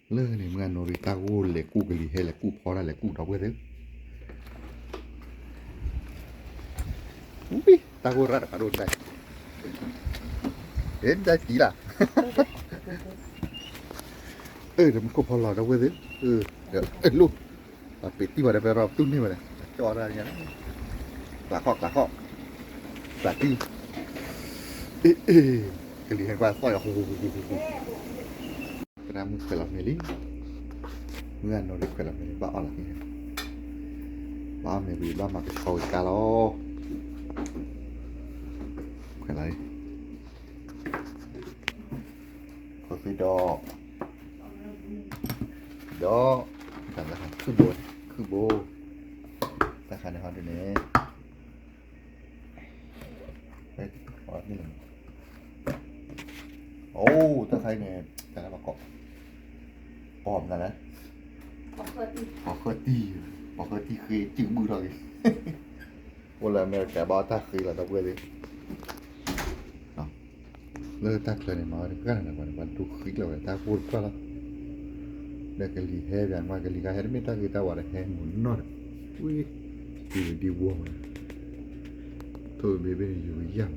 လၢန့ၣ် မုၢ်အနိရံ တၢ်ဂိၢ်လဲၤကူၣ်ကလံၤဟဲ လဲၤကူၣ်ဖီတၢ် လဲၤကူၣ်ဒီပုၢ်ဝဲၢ်သ့ၣ်, ဝံၤ တၢ်ဂိၢ်ရၣ်တဖးဒိၣ်တၢ်, အ့ တၢ်တံၢ်လၢ်, အၢ ဒီးမူခိၣ်ဖီလီၤဒီပုၢ်ဝဲၢ်သ့ၣ်, အၢ ဒီး အၢ လိၣ်, ပှၤပ့ၤတံၢ်ဝဲဒီး ဖဲရီးပတူၢ်န့ၢ်ဝဲဒၣ် ကၠီတၢ်ညါ, ကျးခီၣ် ကျးခီၣ်, ကျးတံၢ်, အ့ အ့ ကလံၤဟဲကွၢ်သီၣ်ယၤ ဟူ ဟူ ဟူ ဟူ ဟူ သရၣ်မုၣ်ခွဲးလီၤမ့ၤလံ, မုၢ်အနိရံခွဲးလီၤမ့ၤလံ ဘၣ်အီၣ်လီၤ, ဘၣ်အီၣ်မ့ၤဝံၤ ဘၣ်မၤကဆှီဝံၤကါလီၤ, ခွဲးလီၤလံ, ခီၣ်သ့ၣ်ဒီး, ဒီး, တၢ်လၢခုၣ်ဘိ, ခုၣ်ဘိ, တၢ်ခါန့ၣ်ဟီဒ်န့ၣ် အိၣ် တၢ်ခါအံၤန့ၣ် တၢ်လၢပှၤကိး ပိာ်မနုၤလဲၣ်, ပိာ်ဃၢတံၢ်, ပိာ်ဃၢတံၢ်ဃ့ စုၣ်ဘုၣ်ထီၣ်က့ၤ, အိၣ်လၢအမဲရကၤ ဘၣ်အီၣ်တၢ်ဃ့လီၤ ဒီပုၢ်ဝဲၢ်သ့ၣ်, လၢတၢ်ချၢန့ၣ် မၤဝဲတဂၤန့ၣ် ပှၤန့ၣ် ပှၤဒိဃံလီၤဝဲတၢ်ဂိၢ်တဖျၢၣ်လီၤ, ဒီးကလံၤဟဲပှၤ မ့ၢ်ကလံၤဂၤဟဲ တမ့ၢ်တၢ်ဂ့ၤတၢ်ဝါဒီး ဟဲမုာ်နီၢ်ဒီး, ဝံၤ, ဒ်ဝံၤဒ်ဝီၤမး, ထိၣ်ဘ့ဘ့ၣ်န့ၣ် ယူၤကယၢ်မး,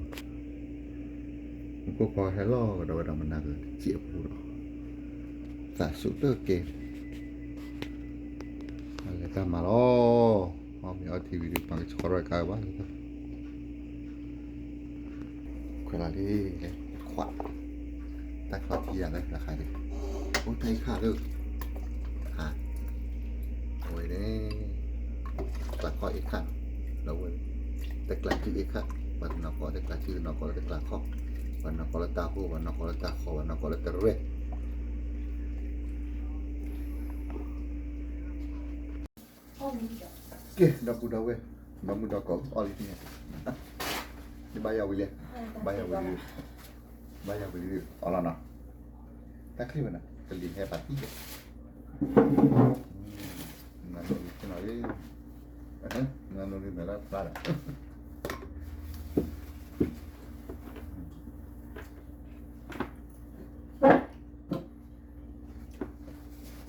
မူခိၣ်ဖီဟဲလီၤကဒီးဝဲဒီး မနၤကတစဲးဖိဒီး, သးစူၤတကဲ, လဲၤတၢ်မၤလီၤ, အီၣ်မ့ၤအီထံဝံၤဒီး မၤကဆှီထီၣ်ကါဘၣ်လၢတၢ် ခွဲးလီၤလံ, လဲၤခွး, တၢ်ခွးထံယၤလၢတခါန့ၣ်, အိၣ်တၢ်အ့ၣ်ခၣ်လၢ, ဟါ, အဝဲန့ၣ်, ကျးခီၣ်အ့ၣ်ခၣ်, ဒီးဝဲ, တကျးစုအ့ၣ်ခၣ်, ပှၤတနီၤကိးတကျးစု တနီၤကိးလၢတကျးခီၣ်, ပှၤနီၤကိးလၢတၢ်ဟိၣ် ပှၤနီၤကိးလၢတၢ်ဃီ ပှၤနီၤကိးလၢတရဲၣ် ကဲ ဒီပုၢ်ဒီဝဲၢ်, ဒီမုၢ်ဒီကိး အီၣ်လံန့ၣ်, ဘၣ်ယၤဝံၤလံ, ဘၣ်ယၤဝံၤလံ, ဘၣ်ယၤဝံၤလံ, အီၣ်လီၤနီၤ, တၢ်ချံၣ်ဝဲနီၤ ကလံၤဟဲပာ်တံၢ်, မု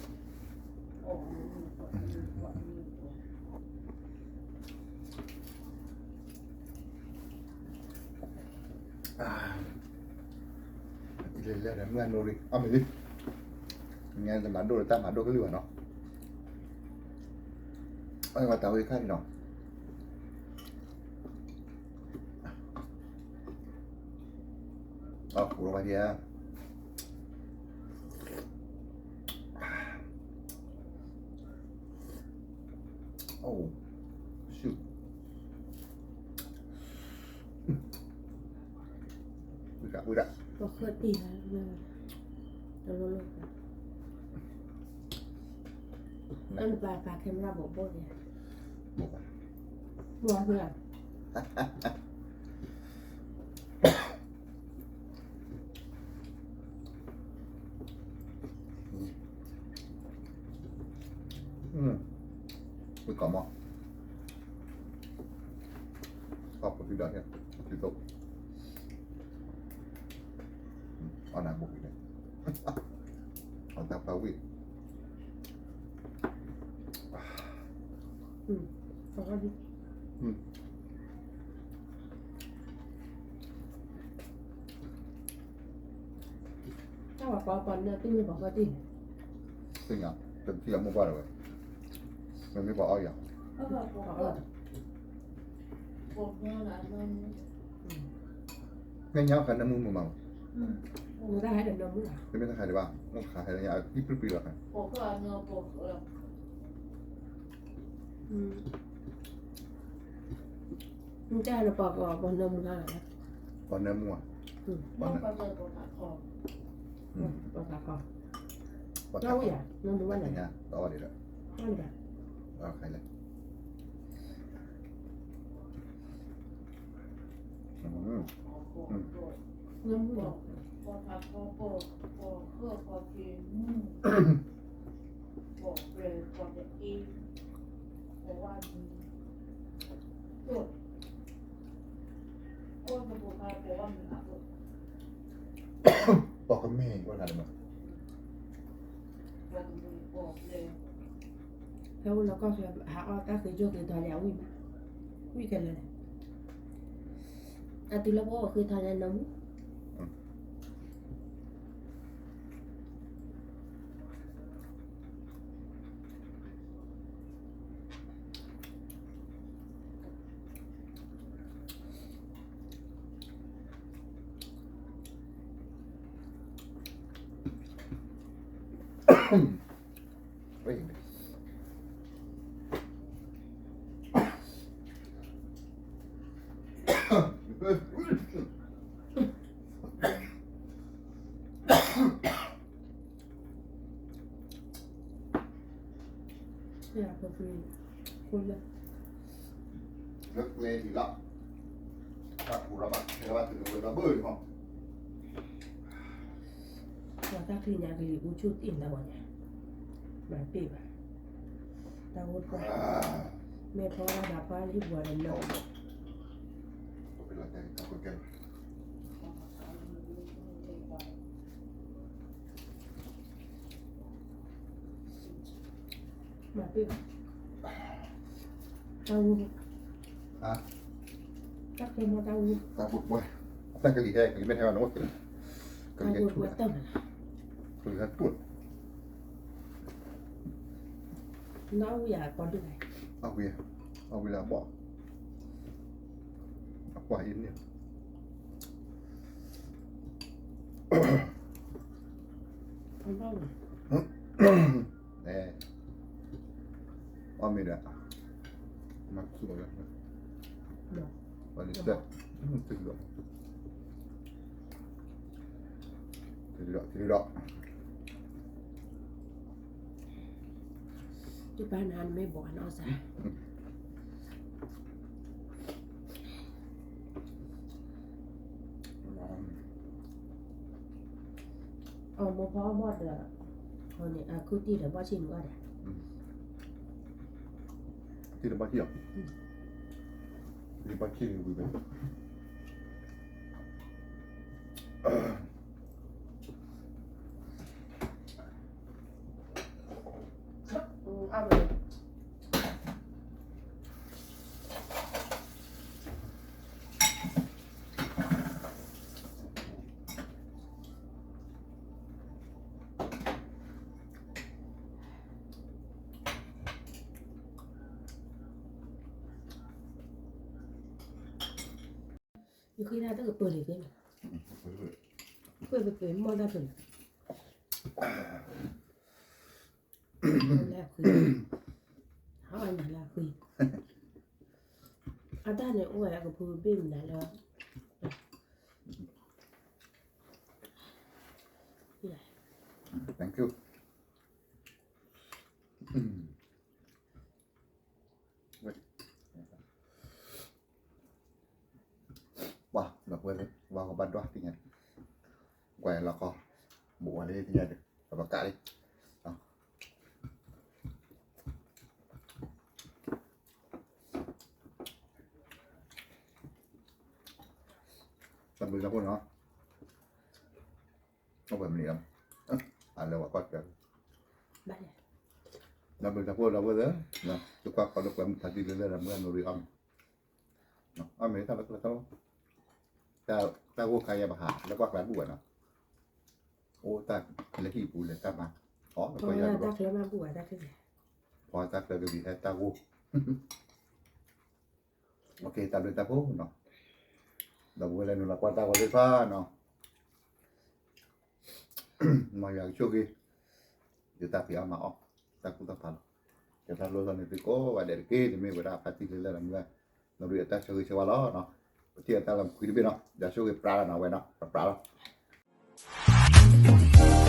ၢ်အနိရံ, မုၢ်အနိရံမဲာ်လၢဖျါဒီး လဲၤလဲၤဒီးမုၢ်အနိရံ အီၣ်မ့ၤလံ, ညါတမၤဒိၣ်ဒီးတၢ်မၤဒိၣ်ကလုၢ်ဘၣ်နီၤ, အီၣ်ဝဲတၢ်ဝံၤခါန့ၣ်နီၤ အီၣ်ဃိးလီၤဘၣ်ဒံးဧါ, အိၣ်, ဆူၣ်, ဝံၤဒၣ်, ဝံၤဒၣ်, ပဃၢတံၢ်, တလိၣ်လိၣ်, နပာ်ပာ် camera ဘိးဘိၣ်န့ၣ်, ဘိးဘၣ်, ဘိးဘၣ် ဝံၤကီးမး, အီၣ်ဖိသံဒီးန့ၣ်, သံသိး, အီၣ်နၤဘိးက့ၤန့ၣ်, အီၣ်တၢ်ဖးဝံၣ် တၢ်ဝဲပှၤပှၤနၢတမ့ၢ်ပှၤဃၢတံၢ်, သ့ၣ်ညါ, တထံၣ်အမိၢ်ပှၢ်လၢၤဝဲ, မ့မ့ၢ်ပှၤအီၣ်ယၤ, သ့ၣ်ညါဃးနၢမူမုာ်မး, တမ့ၢ်တၢ်ဟဲဒံးဘၣ်, အိၣ်ခးဟဲလၢညါအသံပျံၤပျံၤလီၤခါ မ့ၢ်တၢ်လၢပှၤကီၢ်ပှၤနၢမူဟါလီၤ, ပှၤနၢမူဧါ, ပှၤနၢ, ပှၤသးခီ, ပှၤသးခီ, နၢမူဘၣ်န့ၣ်, တအီၣ်ဒံးလၢ, တအီၣ်ဒံးဘၣ်, အီၣ်ခါလဲၣ်, နၢမူလီၤ, ပှၤသးခီ, ပှၤဃၢပှၤက့ၤမူ, ပှၤပြဲၤပှၤတအ့, ပှၤဝါဒံ, ပှၤကမ့ၢ်ဝဲဒၣ်လၢမး, ဖဲအိၣ်လီၤကီၢ်ချၢ ဟးအီၣ်တၢ်ဃ့ကၠိဃ့ထီန့ၣ် အဝံၣ်မး, ဝံၣ်ခဲလၢာ်န့ၣ်, အတုၤလၢပအိၣ်ဃ့ထီန့ၣ်နမူ လၢကျဲဒံးလီၤ, တၢ်ပူၤလီၤဘၣ် ခဲလၢာ်ဘၣ်တုၤလၢဝဲလီၤဘၢၣ်လံဟီ, ပှၤတၢ်ချံညါကလံၤအူဆူၣ်တံၢ်နၤဝဲညါ, မၤပ့ၢ်ဘၣ်, တၢ်အိၣ်ပှၤ, မ့ၢ်ဖီလာ်ဘၣ်ဖီလံပှၤတနီၤ မၤပ့ၢ်ဘၣ်, တၢ်ဝူ, တၢ်ချၢမ့ၢ်တၢ်ဝူ, တၢ်ဝူ, တၢ်ကလံၤဟဲ ကလံၤမ့ၢ်ဟဲဘၣ်နအိၣ်သ့, ကလံၤဟဲထူၣ်, ကလံၤဟဲထူၣ်, နအီၣ်ဝံၤယၤပီဒုၣ်, အီၣ်ဝံၤ, အီၣ်ဝံၤလၢအဘီၣ်, အကွၢ်အံၤန့ၣ် အီၣ်မ့ၢ်ဒီး, မၤဆူၣ်လီၤ, တလီၤ, တလီၤ, တလီၤ, တပၢ်နၤနမ့ၢ်ဘီၣ်အနီၢ်စၢ် အမိၢ်ဖီအီၣ်ဘီၣ်ဒီး, အဃုတံၢ်ဒီးဘီၣ်ဆံၣ်နုာ်အီၣ်ဒီး, တံၢ်ဒီးဘီၣ်ဆံၣ်အီၤ, တံၢ်ဘီၣ်ဆံၣ်နုာ်ဝံၤဘၣ် ယဃ့ဒၣ်တၢ်ကပၢၤန့ၣ်သ့ၣ်, ပၢၤပၢၤပၢၤမီၢ်တၢ်ပၢၤန့ၣ်, လၢအဃံ, ဟးအီၣ်နၤလၢအဃံ, အတၢ်န့ၣ်အိၣ်ဝဲအကဖုဘ့ၣ်မနုၤလၢ Thank you. ဝါ ဒီပုၢ်ဝဲၢ်သ့ၣ် ဝါကဘၣ်ဒွးသ့ၣ်ညါ, ကွၢ်လီၤကီ, ဘူးဝဲလၢသ့ၣ်ညါဒီး ပဘၣ်ကးလံ, တၢ်ဘျုးတၢ်ဖှိၣ်နီၤ, အိၣ်ပှဲၤမနုၤလီၤ, အလၢဝဲကွၢ်ကၢ, တၢ်ဘျုးတၢ်ဖှိၣ်ဒီပုၢ်ဝဲၢ်သ့ၣ်, ယကွၢ်ကီလၢပှဲၤမုၢ်ဖးတံၢ်လၢလၢ်ဒီးမုၢ်အနိရံအီၣ်မး, အီၣ်မ့ၢ်တၢ်လၢကျဲတၢ်လီၤ, တၢ်ဂိၢ်ခါယဲၢ်ဘၣ်ဟး လၢကွၢ်ကျါဘူးဝဲနီၤ, အိၣ်တၢ်လၢဟံၣ်ပူၤလဲၤတၢ်မၤ, အီၣ်လၢကွၢ်ယဲၢ်လၢဘၣ်, ဖီတၢ်ချၢကဘံၤဟဲတၢ်ဂိၢ် တၢ်ဘျုးတၢ်ဖှိၣ်နီၤ, ဒီပုၢ်ဝဲၢ်လၢနုာ်လီၤကွၢ်တၢ်ဂီၤသ့ၣ်တဖၣ်နီၤ, မ်ယွၤကဆိၣ်ဂ့ၤ, ယတၢ်ဖံးအါမၤအါ, တၢ်ကူၣ်တၢ်ဖးလီၤ, ယတၢ်လိၣ်သီန့ၣ်သုကိးဂၤဒဲးတက့ၢ်, တမ့ၢ်ဝဲဒၣ်ဖါတံၢ်လၢလၢ်ဒီးမုၢ်ဂၤ, နီၢ်ဒုးအတၢ်ဆၢဂ့ၤဆၢဝါလီၤ, ပထံၣ်အတၢ်လီၢ်မုၢ်ခွံတဘ့ၣ်နီၤ, ယွၤဆိၣ်ဂ့ၤပြးလီၤနီၤ, ဝဲနီၤ ပပြးလီၤ.